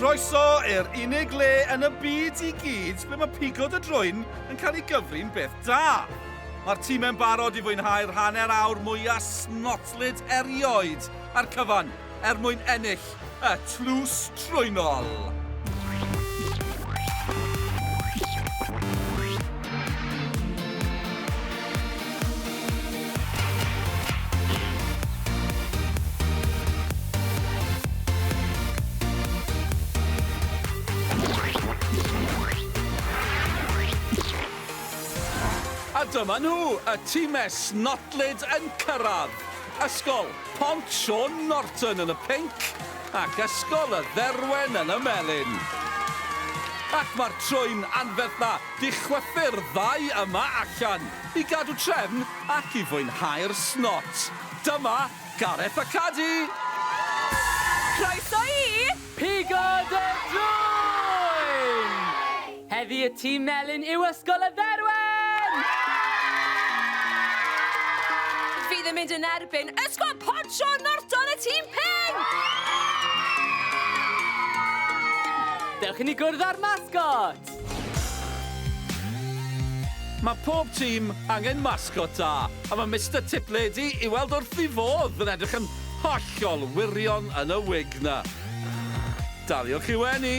Croeso i'r unig le yn y byd i gyd ble mae pigo dy drwyn yn cael ei gyfri'n beth da. Mae'r tîmau'n barod i fwynhau'r hanner awr mwyaf snotlyd erioed a'r cyfan er mwyn ennill y tlws trwynol. A dyma nhw, y timau snotlyd yn cyrraedd. Ysgol Pont Siôn Norton yn y pinc ac Ysgol y Dderwen yn y melyn. Ac mae'r trwyn anferth 'na 'di chwythu'r ddau yma allan i gadw trefn ac i fwynhau'r snot. Dyma Gareth a Cadi! Croeso i... Pigod y Drwyn! Heddi y tîm melyn yw Ysgol y Dderwen! Fydd yn mynd yn erbyn Ysgol Pont Siôn Norton y tîm pinc! Dewch i ni gwrdd â'r mascot! Mae pob tîm angen mascot da, a mae Mister Tiplady i weld wrth ei fodd yn edrych yn hollol wirion yn y wig 'na. Daliwch i wenu!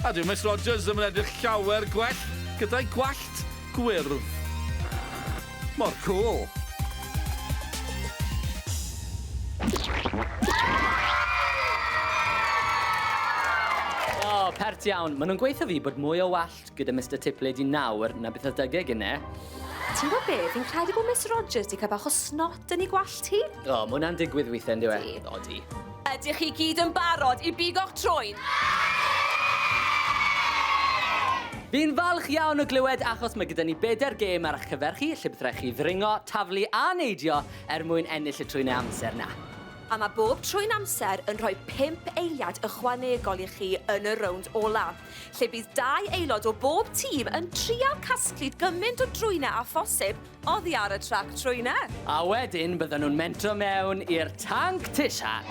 A dyw Miss Rogers ddim yn edrych llawer gwell gyda'i gwallt gwyrdd. Mor cŵl! O, pert iawn. Maen nhw'n gweithio fi bod mwy o wallt gyda Mister Tiplady nawr na beth oedd 'da gynne. Ti'n gwybod be? Fi'n credu bod Miss Rogers 'di cael bach o snot yn ei gwallt hi. O, mae hwnna'n digwydd weithiau, yndyw e? Ydi. Odi. Ydych chi gyd yn barod i bigo'ch trwyn? Fi'n falch iawn o glywed achos mae gyda ni bedair gêm ar eich cyfer chi lle bydd rhaid chi ddringo, taflu a neidio er mwyn ennill y trwynau amser 'na. A mae bob trwyn amser yn rhoi pump eiliad ychwanegol i chi yn y rownd ola, lle bydd dau aelod o bob tîm yn trial casglu gymaint o drwynau â phosib Oddi ar y trac trwynau. A wedyn byddan nhw'n mentro mewn i'r tanc tisian.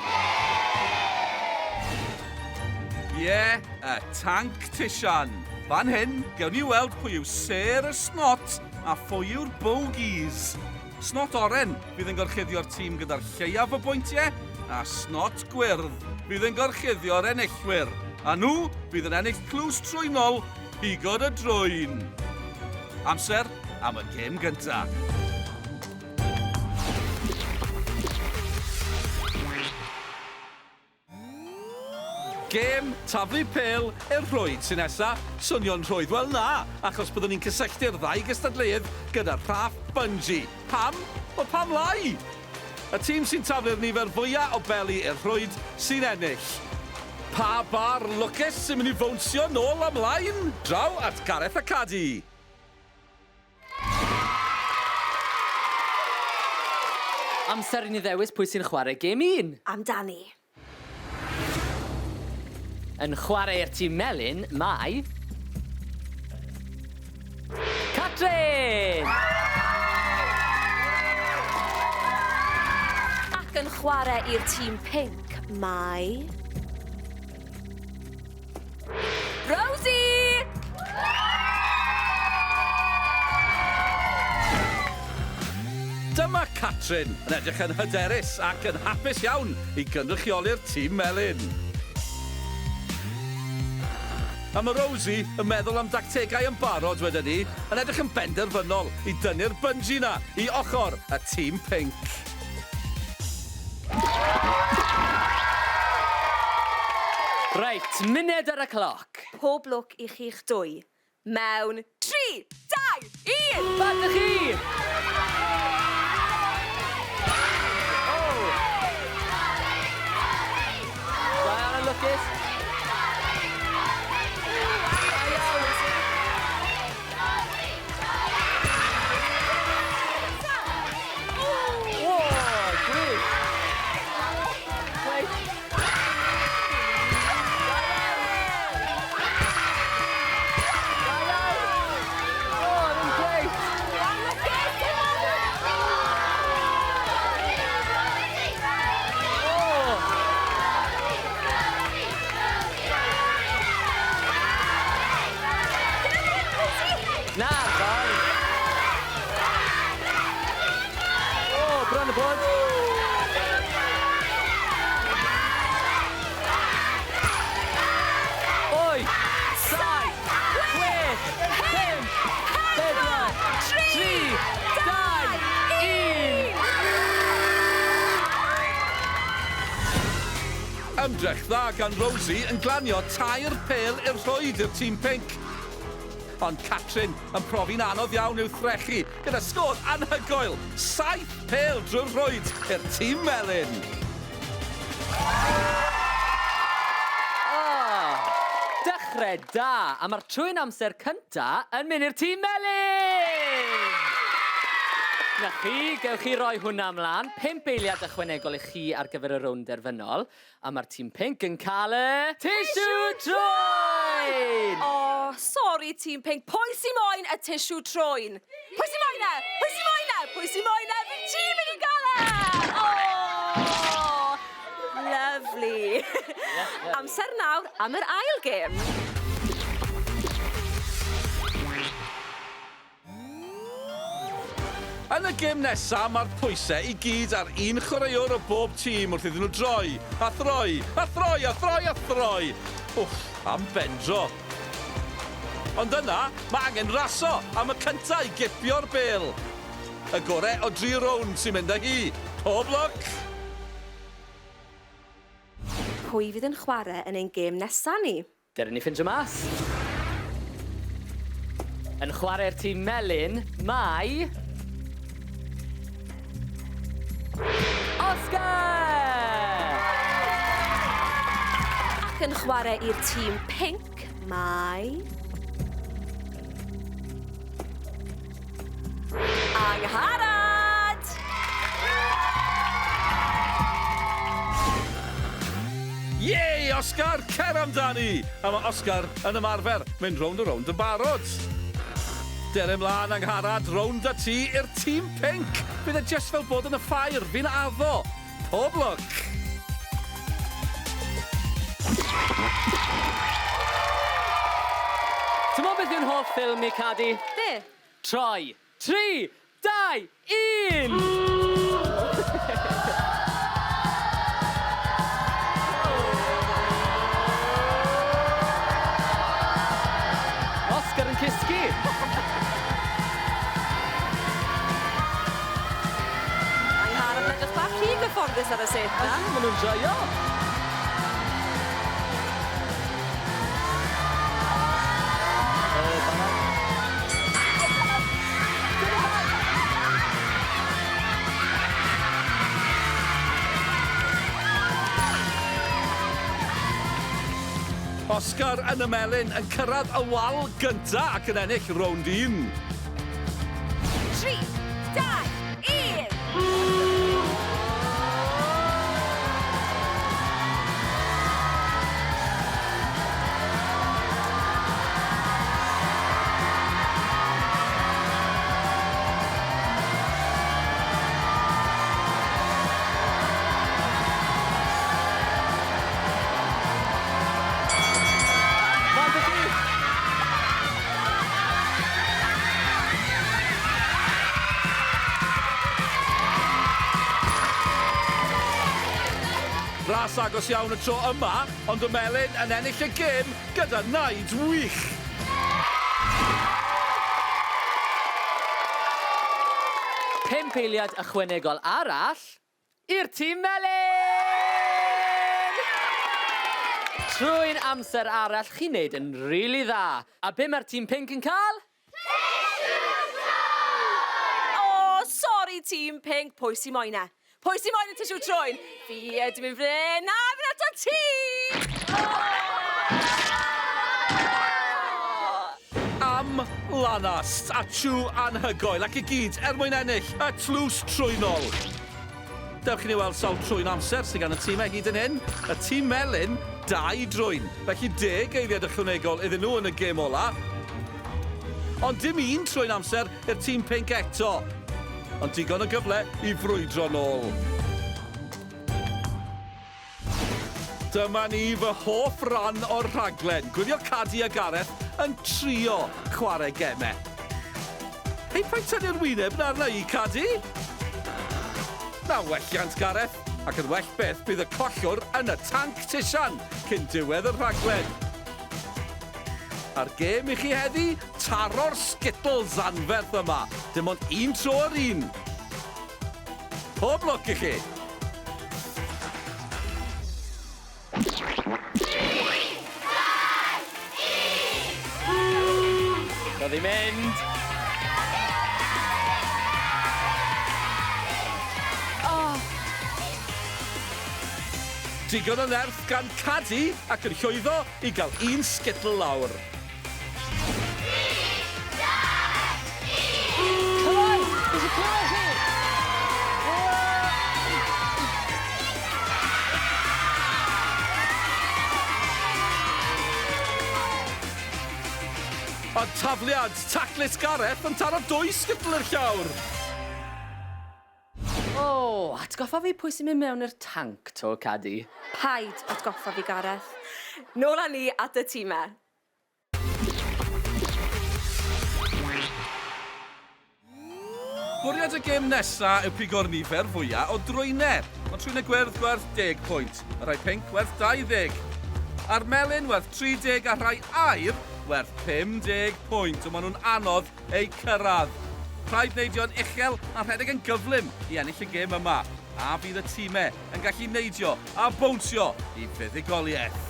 Ie, y tanc tisian. Fan hyn, gewn ni weld pwy yw sêr y snot a phwy yw'r bogies. Snot oren fydd yn gorchuddio'r tîm gyda'r lleiaf o bwyntiau, a snot gwyrdd fydd yn gorchuddio'r enillwyr. A nhw fydd yn ennill tlws trwynol Pigod y Drwyn. Amser am y gêm gynta. Gêm taflu pêl i'r rhwyd sy'n nesa. Swnio'n rhwydd? Wel na, achos byddwn ni'n cysylltu'r ddau gystadleuydd gyda rhaff bungee. Pam? Wel pam lai? Y tîm sy'n taflu'r nifer fwya o beli i'r rhwyd sy'n ennill. Pa bar lwcus sy'n mynd i fownsio nôl a mlaen? Draw at Gareth a Cadi! Amser i ni ddewis pwy sy'n chwarae gêm un. Amdani. Yn chwarae i'r tîm melyn mae... Catrin! Ac yn chwarae i'r tîm pinc mae... Rosie! Dyma Catrin, yn edrych yn hyderus ac yn hapus iawn i gynrychioli'r tîm melyn. A mae Rosie yn meddwl am dactegau yn barod wedyn ni, yn edrych yn benderfynol i dynnu'r bungee 'na i ochr y tîm pinc. Reit, munud ar y cloc. Pob lwc i chi'ch dwy. Mewn 3, 2, 1! Bant â chi! Da iawn, yn lwcus. Da iawn. Ymdrech dda gan Rosie yn glanio tair pêl i'r rhwyd i'r tîm pinc. Ond Catrin yn profi'n anodd iawn i'w threchu gyda sgôr anhygoel, saith pêl drwy'r rhwyd i'r tîm melyn. Oh, dechrau da, a mae'r trwyn amser cynta yn mynd i'r tîm melyn! Na chi, gewch chi roi hwnna ymlaen. Pump eiliad ychwanegol i chi ar gyfer y rownd derfynol. A mae'r tîm pinc yn cael y... Tissue trwyn! O, oh, sori tîm pinc. Pwy sy'n moyn y tissue trwyn? Pwy sy'n moyn e? Pwy sy'n moyn e? Pwy sy'n moyn e? Fi ti'n mynd i gael e! Oh, lovely. Amser nawr am yr ail gêm. Yn y gêm nesa, mae'r pwysau i gyd ar un chwaraewr o bob tîm wrth iddyn nhw droi, a throi, a throi, a throi, a throi. Wff, am bendro. Ond yna, mae angen raso am y cyntaf i gipio'r bêl. Y gore o dri rownd sy'n mynd â hi. Pob lwc! Pwy fydd yn chwarae yn ein gêm nesa ni? Dere ni ffindio mas. Yn chwarae'r tîm melyn, mae... Oscar! Ac yn chwarae i'r tîm pinc, mae... Angharad! Yay, Oscar! Cer amdani! A mae Oscar yn ymarfer, mynd rownd a rownd yn barod. Dere mlaen, Angharad, rownd â ti i'r tîm pinc. Bydd e jyst fel bod yn y ffair, fi'n addo. Pob lwc! T'mod beth yw'n hoff ffilm i, Cadi? Be? Troi! 3, 2, 1! Oscar yn cysgu! Angharad yn edrych bach rhy gyfforddus ar y set 'na. Maen nhw'n joio! Oscar yn y melyn yn cyrraedd y wal gynta ac yn ennill rownd un. 3, 2, 1! Ras agos iawn y tro yma, ond y Melyn yn ennill y gêm gyda naid wych. Pump eiliad ychwanegol arall i'r tîm melyn! Trwy'n amser arall, chi'n neud yn rili dda. A be mae'r tîm pinc yn cael? O, sori tîm pinc, pwy sy moyn e? Pwy sy moyn y tisiw trwyn? Fi ydw i'n fren, na, fi'n ato ti! Am lanast a tiw anhygoel ac i gyd er mwyn ennill y tlws trwynol. Dewch i ni weld sawl trwyn amser sydd gan y tîmau hyd yn hyn. Y tîm melyn, dau drwyn. Felly deg eiliad ychwanegol iddyn nhw yn y gêm ola. Ond dim un trwyn amser i'r tîm pinc eto. Ond digon o gyfle i frwydro nôl. Dyma ni fy hoff ran o'r rhaglen, gwylio Cadi a Gareth yn trio chwarae gemau. Hei, paid tynnu'r wyneb 'na arna i, Cadi! Na welliant, Gareth, ac yn well beth bydd y collwr yn y tanc tisian cyn diwedd y rhaglen. A'r gêm i chi heddi, taro'r Skittles anferth yma. Dim ond un tro yr un. Pob lwc i chi! Anodd i mynd. Oh. Digon o nerth gan Cadi ac yn llwyddo i gael un sgitl lawr. Come on! Fi eisiau clywed chi! A tafliad taclus Gareth yn taro dwy sgitl i'r llawr. O, atgoffa fi pwy sy'n mynd mewn i'r tanc 'to, Cadi? Paid atgoffa fi, Gareth. Nôl â ni at y time. Bwriad y gêm nesa yw pigo'r nifer fwya o drwyne. Mae trwyne gwyrdd gwerth 10 pwynt, y rhai pinc werth 20. A'r melyn werth 30 a rhai aur werth 50 pwynt, ond maen nhw'n anodd eu cyrraedd. Rhaid neidio'n uchel a rhedeg yn gyflym i ennill y gêm yma, a fydd y timau yn gallu neidio a bownsio i fuddugoliaeth.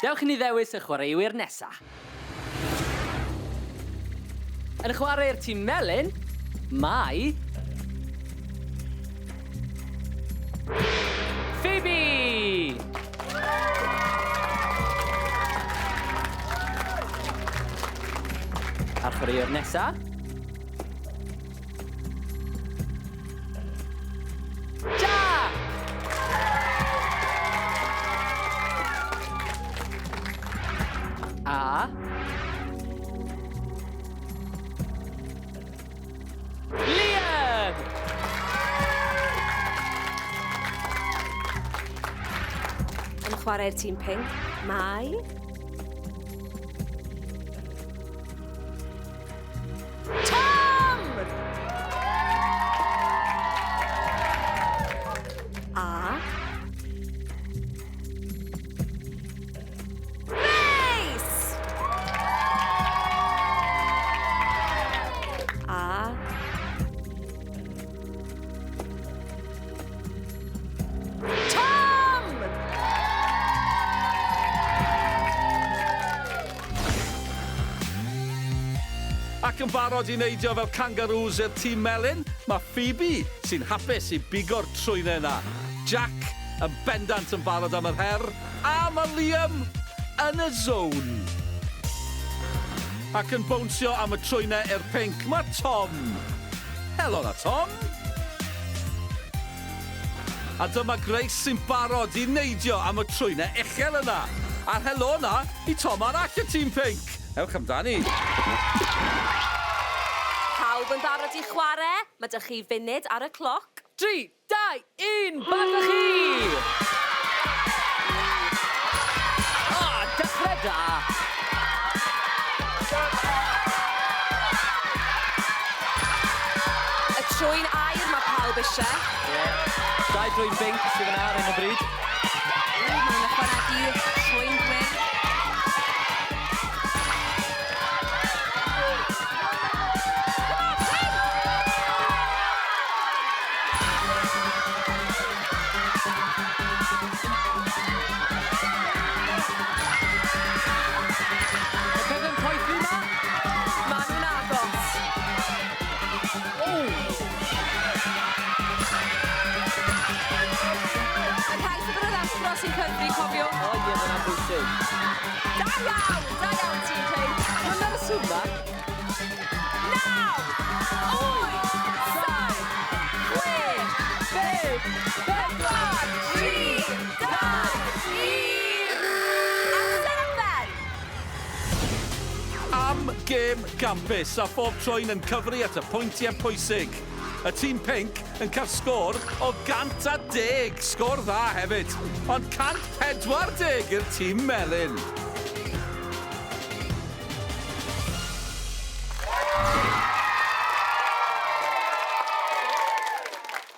Dewch i ni ddewis y chwaraewyr nesa. Yn chwarae i'r tîm melyn, mae... Phoebe! A'r chwaraewr nesa, Jack! A... Liam! Yn chwarae'r tîm pinc, mae... Tom! A... Grace! A... Tom! Ac yn barod i neidio fel kangaroos i'r tîm melyn, mae Phoebe, sy'n hapus i bigo'r trwynau yna. Jack yn bendant yn barod am yr her, a mae Liam yn y zone. Ac yn bownsio am y trwynau i'r pinc, mae Tom. Helo na, Tom. A dyma Grace sy'n barod i neidio am y trwynau uchel yna. A'r helo na i Tom arall y tîm pinc. Ewch amdani. Pawb yn barod i chwarae? Mae 'da chi funud ar y cloc. 3, 2, 1, bant â chi! O, dechrau da! Y trwyn aur mae pawb eisiau. Ie. Dau drwyn binc sydd yna ar hyn o bryd. Ww, maen nhw'n ychwanegu trwyn gwyrdd. Mae pethau'n poethu 'ma. Maen nhw'n agos. O! Y rhai sydd yn yr athro sy'n cyfri, cofiwch. O ie, mae hwnna'n bwysig. Da iawn! Da iawn, tîm Pinc. Hwnna ar y sŵn 'ma. 9, 8, 7, 6, 5, 4, 3, 2, 1. Amser am ben! Am gêm gampus, a phob trwyn yn cyfri at y pwyntiau pwysig. Y tîm pinc yn cael sgôr o 110, sgôr dda hefyd, ond 140 i'r tîm melyn.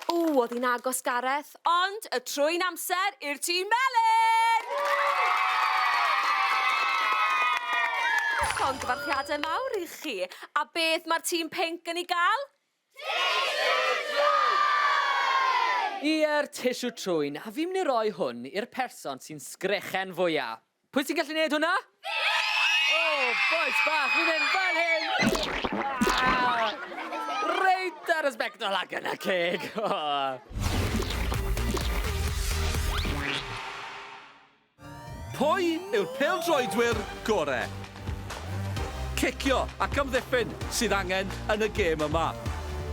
Ww, oedd hi'n agos, Gareth, ond y trwyn amser i'r tîm melyn! Llongyfarchiadau mawr i chi. A beth mae'r tîm pinc yn ei gael? Ie'r tisiw trwyn, a fi'n mynd i roi hwn i'r person sy'n sgrechen fwya. Pwy sy'n gallu neud hwnna? Fi! O, bois bach, fi'n mynd fel hyn! Ah! Reit ar y sbectol ac yn y ceg! Oh. Pwy yw'r pêl-droedwyr gore? Cicio ac amddiffyn sydd angen yn y gêm yma.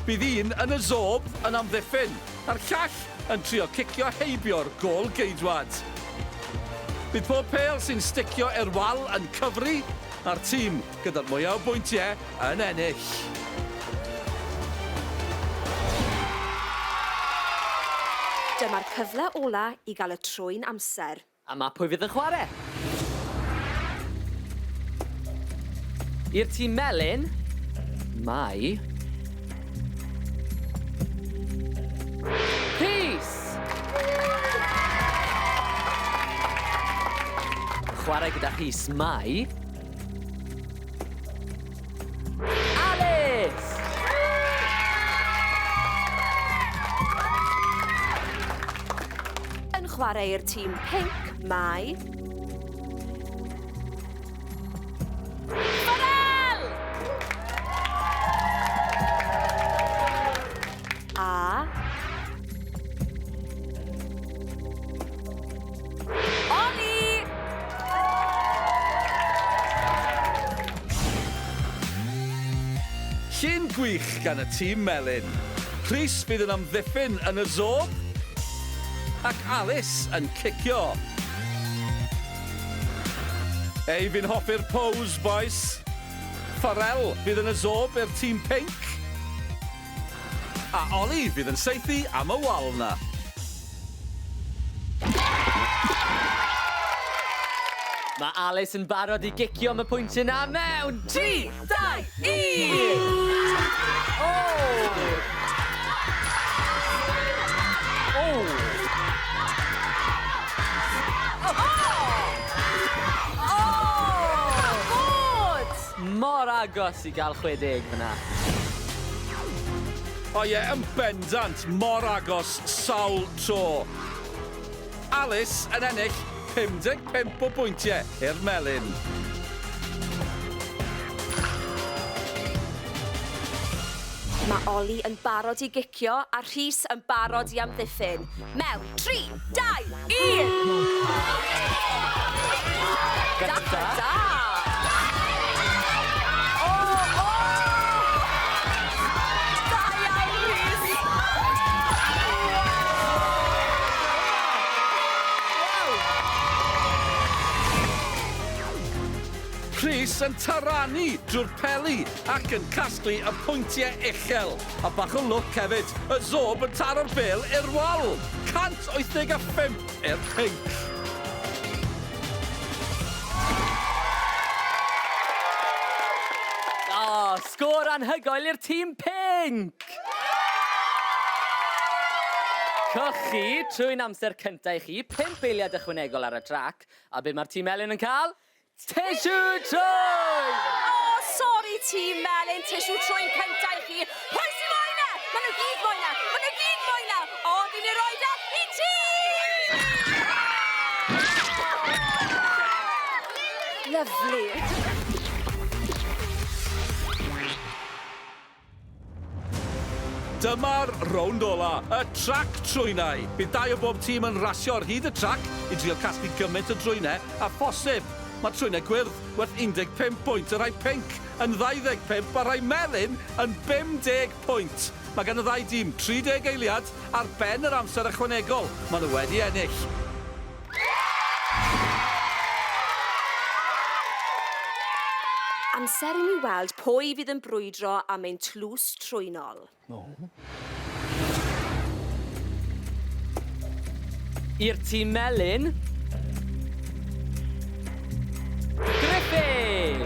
Bydd un yn y zob yn amddiffyn, a'r llall yn trio cicio heibio'r gôl geidwad. Bydd pob pêl sy'n sticio i'r wal yn cyfri, a'r tîm gyda'r mwyaf o bwyntiau yn ennill. Dyma'r cyfle ola i gael y trwyn amser. A ma pwy fydd yn chwarae? I'r tîm melyn, mae... Rhys! Chwarae gyda Rhys mae... Alice! Yn chwarae i'r tîm pinc mae... Farrell! A... Ollie! Llun gwych gan y tîm melyn. Rhys fydd yn amddiffyn yn y zob ac Alice yn cicio. Ei, fi'n hoffi'r pose, boys. Pharrell fydd yn y zob i'r tîm pinc. A Ollie fydd yn saethu am y wal 'na. Mae Alice yn barod i gicio am y pwyntiau 'na mewn 3, 2, 1! O! O! Bod! Mor agos i gael 60 fyna. O ie, yn bendant, mor agos sawl tro. Alice yn ennill 55 o bwyntiau i'r melyn. Mae Oli yn barod i gicio a Rhys yn barod i amddiffyn. Mewn 3, 2, 1! Dechrau da! O, o! Da iawn, Rhys! Rhys yn taranu drwy'r peli ac yn casglu y pwyntiau uchel. A bach o lwc hefyd, y Zob yn taro'r bêl i'r wal. 185 i'r pinc. O, sgôr anhygoel i'r tîm pinc! Cochi, trwy'n amser cyntaf i chi, 5 eiliad ychwanegol ar y trac, a be mae'r tîm melyn yn cael? Tisiw trwyn! O, sori tîm melyn, tisiw trwyn cynta i chi. Pwy sy'n moyn e? Maen nhw gyd moyn e! Maen nhw gyd moyn e! Ond i ni roed e i ti! Lyfli. Dyma'r rownd ola, y trac trwynau. Bydd dau o bob tîm yn rasio ar hyd y trac i drio casglu gymaint o drwynau â phosib. Mae trwynau gwyrdd werth 15 pwynt, y rhai pinc yn 25 a rhai melyn yn 50 pwynt. Mae gan y ddau dîm 30 eiliad ar ben yr amser ychwanegol maen nhw wedi ennill. Amser i ni weld pwy fydd yn brwydro am ein tlws trwynol. I'r tîm melyn, Gruffydd!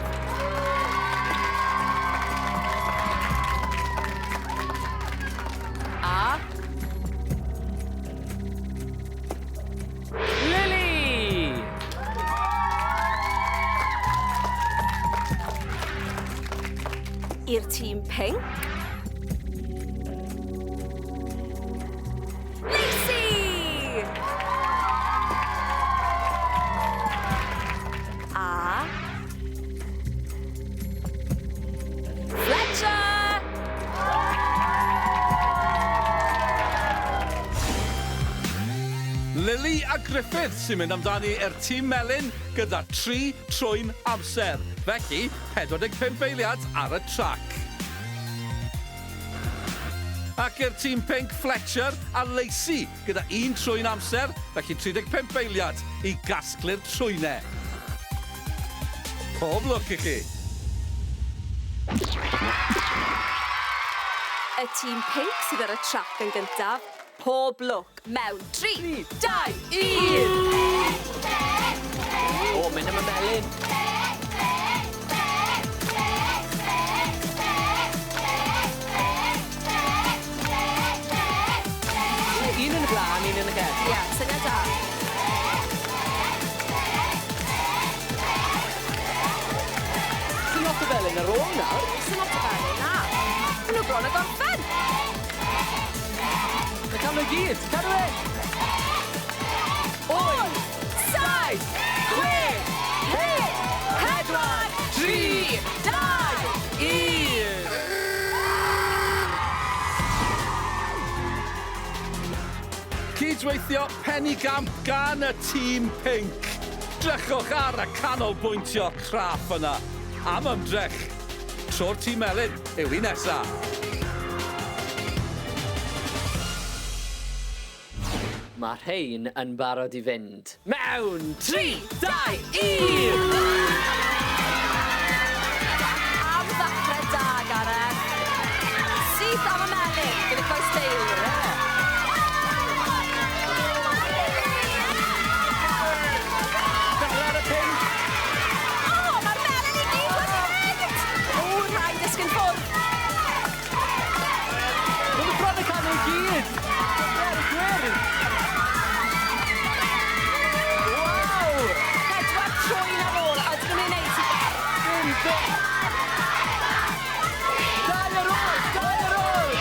A Lily! I'r tîm pinc. Lacey! Lily a Griffith sy'n mynd amdani i'r tîm melyn gyda 3 trwyn amser. Felly, 45 eiliad ar y trac. Ac i'r tîm pinc, Fletcher a Lacey gyda un trwyn amser, felly 35 eiliad i gasglu'r trwynau. Pob lwc i chi! Y tîm pinc sydd ar y trac yn gyntaf. Pob lwc mewn 3, 2, 1! O, mynd am y melyn. Un yn y blaen, un yn y gefn. Ie, syniad da. Sy'n lot o felyn ar ôl nawr. Sy'n lot o felyn, na. Maen nhw bron a gorffen. Mae cael nhw gyd. Cadw e! 8, 7, 6, 5, 4, 3, 2, 1. Cydweithio penigamp gan y tîm pinc. Drychwch ar y canolbwyntio craff yna. Am ymdrech. Tro'r tîm melyn yw hi nesa. Mae rhein yn barod i fynd. Mewn 3, 2, 1! Am ddechrau da, Gareth. Syth am y melyn, gyda coes deil. Dechrau ar y pinc. O, mae'r melyn i gyd wedi mynd! O, rhaid disgyn ffwrdd. Mae nhw bron yn cael nhw i gyd. Dechrau ar y gwyrdd. Waw! 4 trwyn ar ôl, a ydyn nhw'n mynd i wneud ti Dim byth. 2 ar ôl! 2 ar ôl!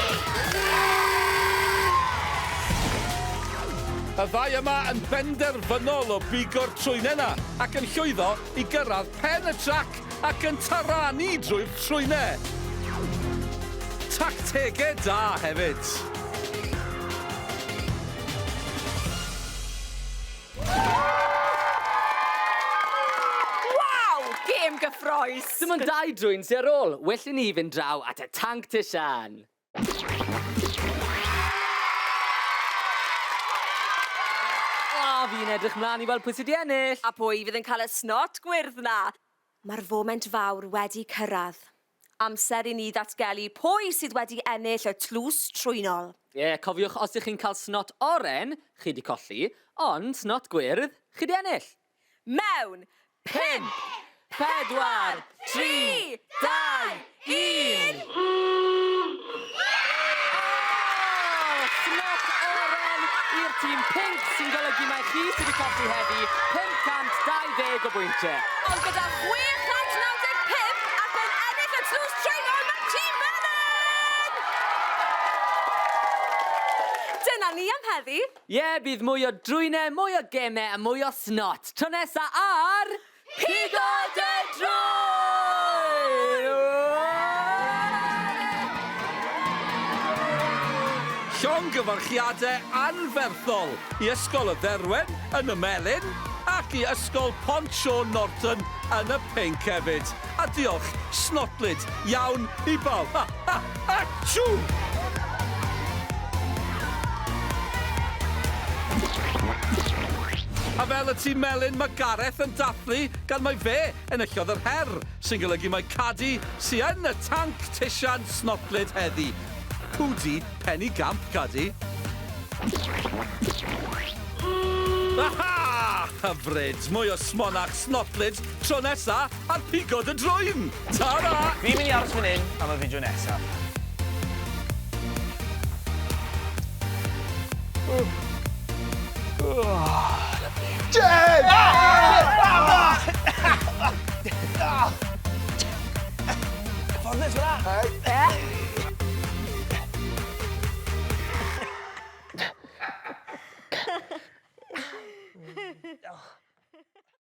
Y ddau yma yn benderfynol o bigo'r trwynau yna ac yn llwyddo i gyrraedd pen y trac ac yn taranu drwy'r trwynau. Tactegau da hefyd. Waw! Gêm gyffrous! Dim ond 2 drwyn sy ar ôl. Well i ni fynd draw at y tanc Tisian. O, fi'n edrych mlaen i weld pwy sydd wedi ennill. A pwy fydd yn cael y snot gwyrdd na? Mae'r foment fawr wedi cyrraedd. Amser i ni ddatgelu pwy sydd wedi ennill y tlws trwynol. Ie, yeah, cofiwch, os ydych chi'n cael snot oren, chi di colli, ond snot gwyrdd, chi di ennill. Mewn 5, 4, 3, 2, 1! Snot oren i'r tîm pinc sy'n golygu mai chi sydd wedi colli heddi 520 o bwyntiau. Ond gyda 695 ac yn ennill y tlws trwynol, mae'r tîm melyn! Dyna ni am heddi. Ie, yeah, bydd mwy o drwynau, mwy o gemau a mwy o snot. Tro nesa ar... Pigo dy Drwyn! Llongyfarchiadau anferthol i Ysgol y Dderwen yn y Melyn ac i Ysgol Pont Siôn Norton yn y pinc hefyd. A diolch snotlyd iawn i bawb. Ha, ha, ha, tchw! A fel y tîm melyn, mae Gareth yn dathlu gan mai fe enillodd yr her, sy'n golygu mai Cadi sy yn y tanc tisian snotlyd heddi. Pwdi pen i gamp, Cadi. Aha! Hyfryd! Mwy o smonach snotlyd tro nesa ar Pigo dy Drwyn! Ta-ra! Fi'n mynd i aros fan hyn am y fideo nesaf. Jen! Cyfforddus fel 'na. Hey.